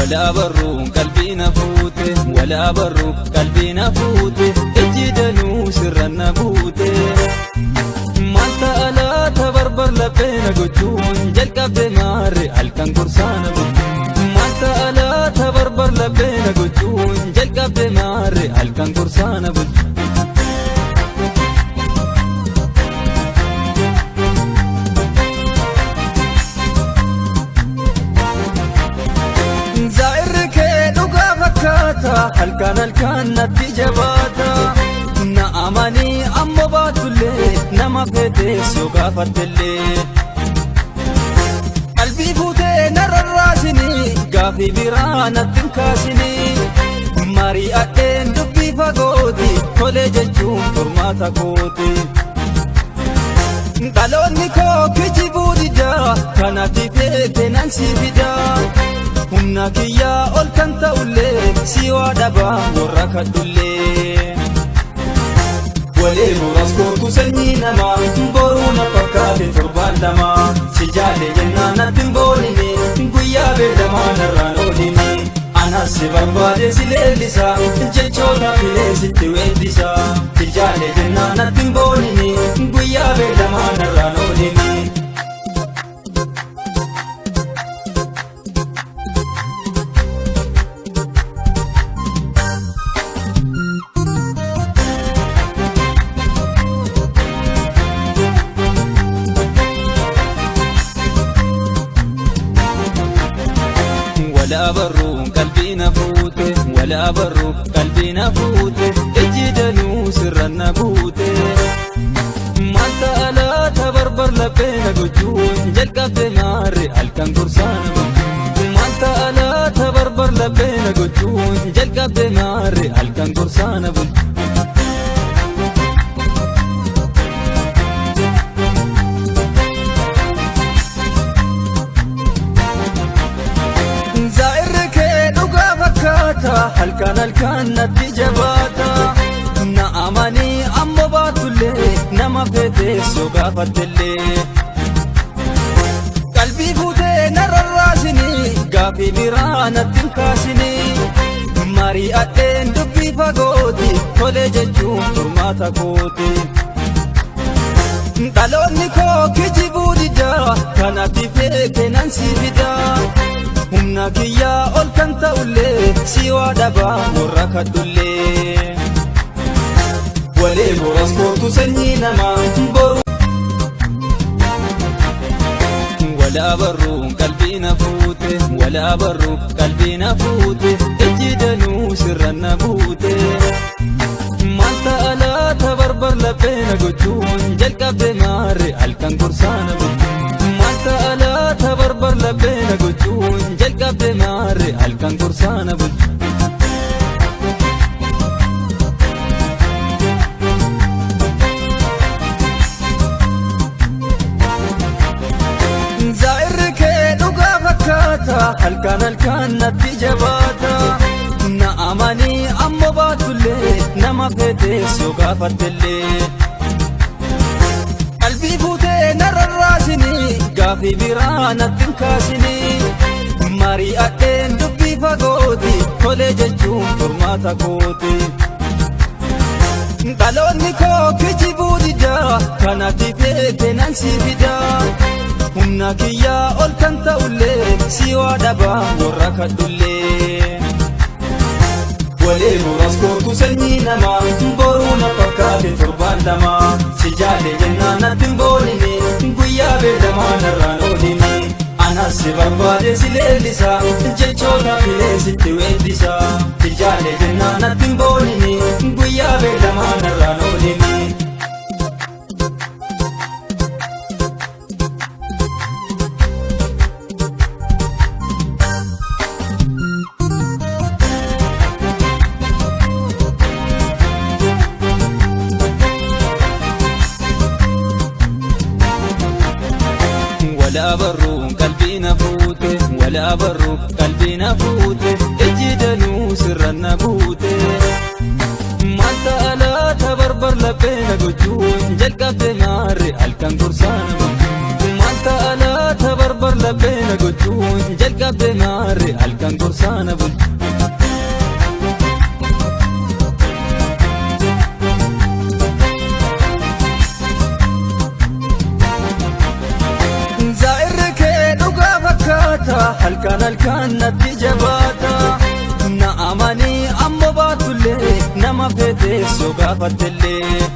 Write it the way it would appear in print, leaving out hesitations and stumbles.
Wala barruun qalbii na fuute, wala barruu qalbii na fuute, ijji danuu sirra na buute. Maal ta'a laata barbar laphee na gochuun jalqabde maarre halkan gorsaana bulchuun. Maal ta'a laata barbar laphee na gochuun jalqabde maarre halkan gorsaana bulchuun. Zaa'irri kee dhugaa fakkaata halkan halkan natti jabaata. Na amanii ammoo baatullee nama feetes yoo gaafattellee. Qalbii fuutee na rarraasinii gaafii biraa natti hin kaasinii. Mari'adheen dubbii fagooti tolee jechuun furmaata kooti. Dhaloonni koo kijibuu didaa kanatti feete nan si fidaa. Humna kiyyaa ol kan ta'ullee si waa dhabaa warra kadhullee. Walee muraas kootu sanyii namaa boruu na fakkaate torbaan lama. Si jaalle jennaan natti hin boonini guyyaa beellamaa narraan oolini. Anas si barbaade si leellisa jechoota filee sitti weeddisa. Si jaalle jennaan natti hin boonini guyyaa beellamaa narraan oolini. Wala barruun qalbii na fuute, wala barruu qalbii na fuute, ijji danuu sirra na buute. Maal ta'a laata barbar laphee na gochuun jalqabde maarre halkan gorsaana bulchuun. Maal ta'a laata barbar laphee na gochuun jalqabde maarre halkan gorsaana bulchuun. Zaa'irri kee dhugaa fakkaata halkan halkan natti jabaata. Na amanii ammoo baatullee nama feetes yoo gaafattellee. Qalbii fuutee na rarraasinii gaafii biraa natti hin kaasinii. Mari'adheen dubbii fagooti tolee jechuun furmaata kooti. Dhaloonni koo kijibuu didaa kanatti feete nan si fidaa. Humna kiyyaa ol kan ta'ullee si waa dhabaa warra kadhullee. Walee muraas kootu sanyii namaa boruu. Wala barruun qalbii na fuute, wala barruu qalbii na fuute, ijji danuu sirra na buute. Maal ta'a laata barbar laphee na gochuun jalqabde maarre halkan gorsaana bulchuun. Maal ta'a laata barbar laphee na gochuun jalqabde maarre halkan gorsaana bulchuun. Zaa'irri kee dhugaa fakkaata halkan halkan natti jabaata. Na amanii ammoo baatullee nama feetes yoo gaafattellee. Qalbii fuutee na rarraasinii gaafii biraa natti hin kaasinii. Mari'adheen dubbii fagooti tolee jechuun furmaata kooti. Dhaloonni koo kijibuu didaa kanatti feete nan si fidaa. Humna kiyyaa ol kan ta'ullee si waa dhabaa warra kadhullee. Walee muraas kootu sanyii namaa boruu na fakkaate torbaan lama. Si jaalle jennaan natti hin boonini guyyaa beellamaa narraan oolini. Anas si barbaade si leellisa jechoota filee sitti weeddisa. Si jaalle jennaan natti hin boonini guyyaa beellamaa narraan oolini. Wala barruun qalbii na fuute, wala barruu qalbii na fuute, ijji danuu sirra na buute. Maal ta'a laata barbar laphee na gochuun jalqabde maarre halkan gorsaana bulchuun. Maal ta'a laata barbar laphee na gochuun jalqabde. Dadhabde maarre halkan gorsaana bulcha. Zaa'irri kee dhugaa fakkaata halkan halkan natti jabaata. Na amanii ammoo baatullee nama feetee soo gaafattellee.